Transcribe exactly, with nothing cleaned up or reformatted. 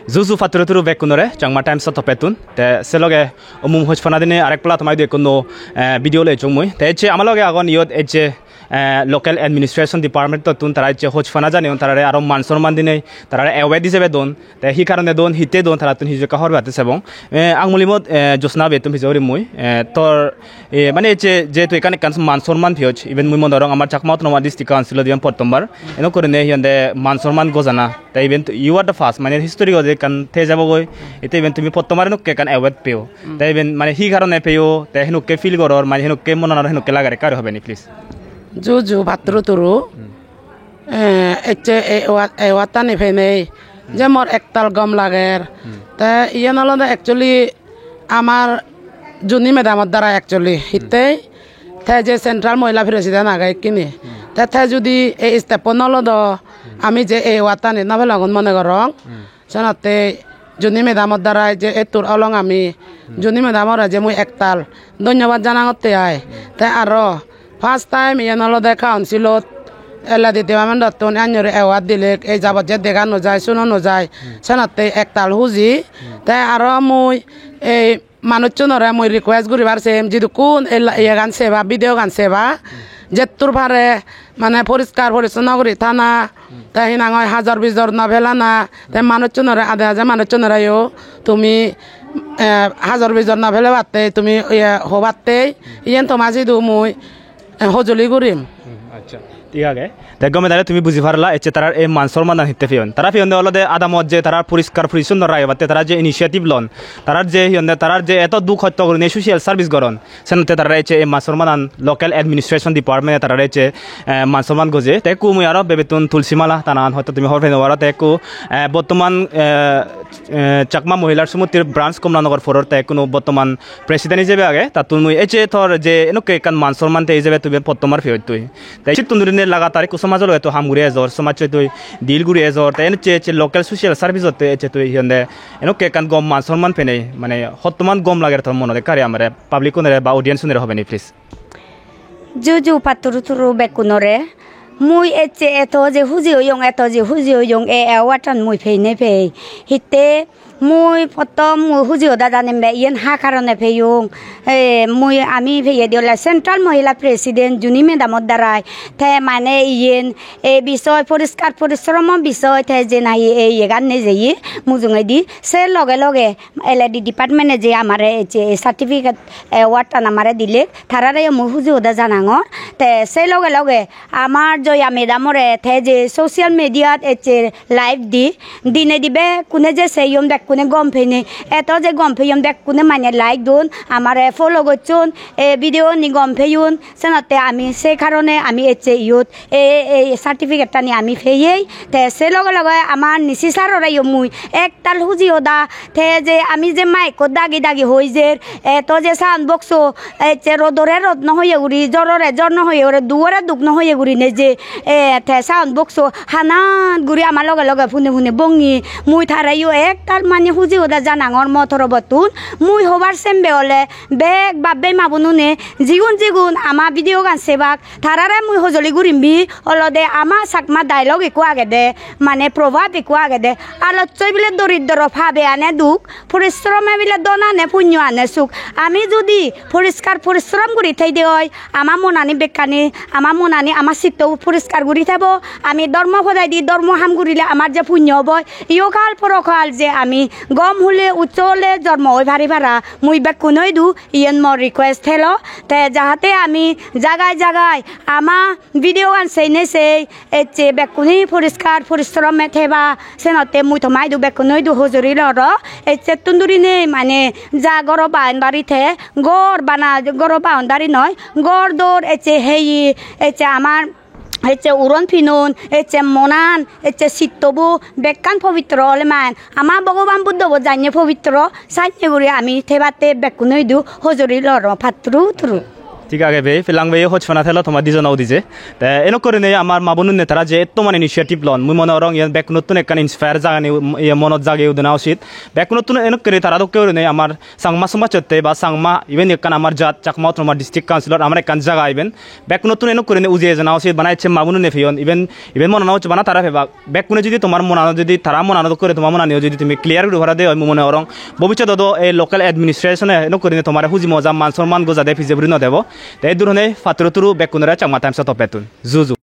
Juju patturu turu bekkunore Changma Times-o toppettun. Te se loge umum hojpana dinei arek pala tomaidu ekko nuo, eh, video loi ejjong mui. Te ecche ama loge agon iyot ecche, eh, local administration department-ottun, tara ecche hojpana janeyon, tarare aro man sorman dinei, tarare award ijebe don. Te hi karone don, hitte don, tarattun hiju ekka hobor pebatte sebong. Eh, angmulimot, eh, Josna, bettun pije gurim mui. Eh, tor, eh, mane ecche jehetu ekkan ekkan man sorman peyoj, iben mui mone gorong amar Chakma Autonomous District Council-ot iben pottombar. Enok gurinei hi honde man sorman gojana. Te iben you are the first, mane history-ot ekkan thei jabogoi. Ete iben tumi pottomar enokke ekkan award peyo. Te iben mane hi karone peyo, te henokke feel goror, mane henokke monanot henokke lager, ekka guri hobe ni, please? Ju ju, patturu turu. Eh, ecche ei award, award-tani penei je mor ektal gom lager. Te iyen olode actually amar Juni madam-or darai actually hittei, te je Central Mohila President age ikkini. Te, te judi ei step-o no lodo, ami je ei award-tani no pelongun mone gorong. Senotte Juni madam-or darai je ettur olong ami, Juni madam-ore je mui ektal dhonnobad janangotte ai. Te aro first time iyen olode council-ot L A D department-ottun annore award dilek, ei jabot je dega no jai, suno no jai, senotte ektal huji. Te aro mui ei manuchunore mui request guribar sem, jidukkun ei la-, iyegan seba, video-gan seba, jettur pare mane poriskar porissonno guri thana, te hinang hoi hajor bijor no phelana, te manuchunore, ade aje manuchunoreyo tumi, eh, hajor bijor no phelebatte tumi, iye, hobatte, iyen toma sidu mui, eh, hojoli gurim. Hmm, accha, thik age. Te gome dale tumi buji parla, ecche tarar ei man sormanan hitte peyon. Tara peyonde olode adamot je tarar poriskar porissonno ragebatte tara je initiative lon, tarar je hi honde, tarar je eto duk hosto gurinei social service goron. Senotte tarare ecche ei man sormanan local administration department-e tarare ecche, eh, man sorman goje. Te ekku mui aro bebettun tulsi mala, ta nangan hoyto tumi hobor pei no paro. Te ekku, eh, bottoman, eh, eh, Chakma Mohilar Sumuttir branch Komlanogor four-or te ekku nu bottoman president ijebe age. Tattun mui ecche tor je enokke ekkan man sorman te ijebe tumi pottomar peyoj tui. Te sittun durine lagatar ekku somajolo eto ham guri ejor, somajjoi tui deal guri ejor. Te ecche ecche local social service-otte ecche tui hi honde enokke ekkan gom man sorman penei, mane hottoman gom lager tor monot ekka guri amare public-unore ba audience-unore hobe ni, please? Ju ju, patturu turu bekkunore. Mui ecche eto je huji oyong, eto je huji oyong, e award-an mui peinei pei. Hitte mui pottom mui huji hoda janim be, iyen ha karone peyong. E, mui ami peyede ole Central Mohila President Juni madam-or darai. Te mane iyen e bisoy poriskar porissromo bisoy te je nahi e iyegan nejeye mujungedi. Se loge loge L A D department-e je amare ecche certificate award-an amare dilek, tarareyo mui huji hoda janangor. Te se loge loge amar Joya madam-ore te je social media-t ecche live di, dinedi bekkune je seyon bekkune gom peinei, eto je gom peyon bekkune mane like don, amare follow gocchon, e video-ni gom peyon, senotte ami se karone ami ecche iyot e, e certificate-tani ami peyei. Te se loge loge amar Nisi sir-oreyo mui ektal huji hoda, te je ami je mike-ko dagi dagi hoi jer, eto je sound box-o, ecche rodore rod no hoye guri, jorore jor no hoye guri, dugore dug no hoye gurine je, e, te sound box-o hanat guri ama loge loge pune pune bongi, mui tareyo ektal mane huji hoda janangor mo torobottun. Mui hobar sembe ole bek bab bei ma bonune jigun jigun ama video-gan sebak, tarare mui hojoli gurim bi, olode ama Chakma dialogue ekko agede, mane proverb ekko agede, "Alochchoi bile doridro, pabe ane duk, porissrome bile dhon ane punyo ane suk." Ami judi poriskar porissrom guri theide oi, ama monani bekkani, ama monani, ama sitto poriskar guri thebo, ami dhormo podedi dhormo ham gurile amar je punyo obo, ihokal porokal je ami gom hule uccho hule jormo oi pari para, mui bekkun oidu iyen mor request thelo. Te jahate ami jagai jagai ama video-gan sei ne sei ecche bekkune poriskar porissrome theba, senotte mui toma idu bekkune idu hojori loro. Ecchettun durinei mane ja goro boundary te, ghor bana, ghoro boundary noi, ghor dor ecche heye, ecche amar ecche uron pinon, ecche monan, ecche sittobo bekkan pobitro ole man. Ama Bhogoban Buddhobo janye pobitro, sanye guri ami thebatte bekkune idu hojori loro, patturu turu. Thik age bhei, pelang bhei, hojpana thelo tomar dijono udije. Te enok gurinei amar ma bonunne tara je etto mane initiative lon, mui mone gorong iyen bekkunottun ekkan inspire jagani, iye monot jage udena usit. Bekkunottun enok gurinei tara dokke gurinei amar Changma somajjotte ba Changma, iben ekkan amar jat, Chakma Autonomous District Councilor amar ekkan jaga iben. Bekkunottun enok gurinei ujei jana usit, bana ecche ma bonunne peyon, iben, iben mone no hocche bana tara pebak. Bekkune jodi tomar monanot jodi tara monanot dokke guri tomar monaniyo jodi tumi clear guri paro de oi, mui mone gorong bobissotot do ei local administration-e enok gurinei tomare huji moja man somman gojade pije guri no debo. Te ei durone patturu turu bekkunore Chakma Times-o toppettun. Ju ju.